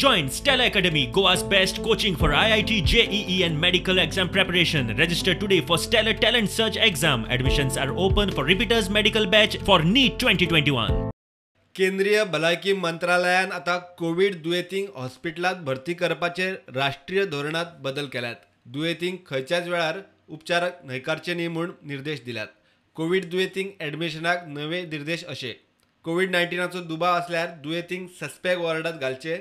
Join Stellar Academy, Goa's best coaching for IIT, JEE and medical exam preparation. Register today for Stellar Talent Search exam. Admissions are open for repeaters medical batch for NEET 2021. केंद्रीय भलायकी मंत्रालयान आतां Covid दुयेंतींक हॉस्पिटलांत भरती करपाचे राष्ट्रीय धोरणांत बदल केल्यात. दुयेंतींक खंयच्याच वेळार उपचार न्हयकारचे न्ही म्हूण निर्देश दिल्यात. कोवीड दुयेंतींक एडमिशनाक नवे निर्देश अशे: कोवीड 19चो दुबाव आसल्यार दुयेंतींक सस्पेक्ट वॉर्डांत घालचे,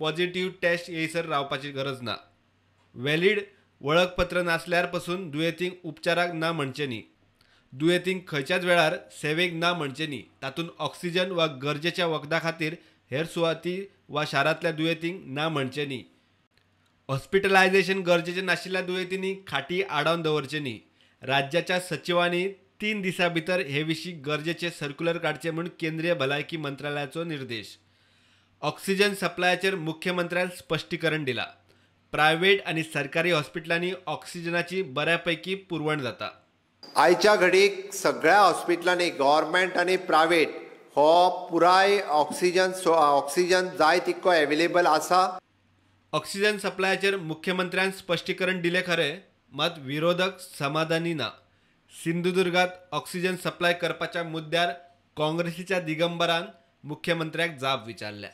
पॉझिटिव्ह टेस्ट येयसर रावपाची गरज ना. व्हॅलिड वळखपत्र नासल्यार पसून दुयेंतींक उपचाराक ना म्हणचें न्ही. दुयेंतींक खंयच्याच वेळार सेवेक ना म्हणचें न्ही. तातूंत ऑक्सिजन वा गरजेच्या वखदां खातीर हेर सुवाती वा शारांतल्या दुयेंतींक ना म्हणचें न्ही. हॉस्पिटलायझेशन गरजेचें नाशिल्ल्या दुयेंतींनी खाटी आडावन दवरचें न्ही. राज्याच्या सचिवांनी 3 दिसां भितर हे विशीं गरजेचें सर्क्युलर काडचें म्हूण केंद्रीय भलायकी मंत्रालयाचो निर्देश. ऑक्सिजन सप्लायाचेर मुख्यमंत्र्यान स्पश्टीकरण दिलां. प्रायव्हेट आनी सरकारी हॉस्पिटलांनी ऑक्सिजनाची बऱ्यापैकी पुरवण जाता. आयच्या घडीक सगळ्या हॉस्पिटलांनी गव्हर्मेंट आनी प्रायव्हेट हो पुराय ऑक्सिजन जाय तितको एवेलेबल आसा. ऑक्सिजन सप्लायाचेर मुख्यमंत्र्यान स्पश्टीकरण दिलें खरें, मात विरोधक समाधानी ना. सिंधुदुर्गात ऑक्सिजन सप्लाय करपाच्या मुद्द्यार काँग्रेसीच्या दिगंबरान मुख्यमंत्र्याक जाप विचारल्या.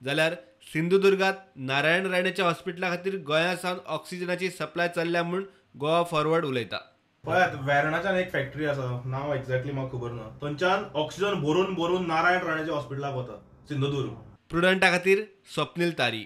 जाल्यार सिंधुदुर्गात नारायण राणेच्या हॉस्पिटला खातीर गोंया सावन ऑक्सिजनाची सप्लाय चल्ल्या म्हूण गोवा फॉरवर्ड उलयता. पळयात, वेर्णाच्यान एक फॅक्टरी आसा, नांव एक्झॅक्टली म्हाका खबर ना, थंयच्यान ऑक्सिजन भरून भरून नारायण राणेच्या हॉस्पिटलाक वता सिंधुदुर्ग. प्रुडंटा खातीर स्वप्नील तारी.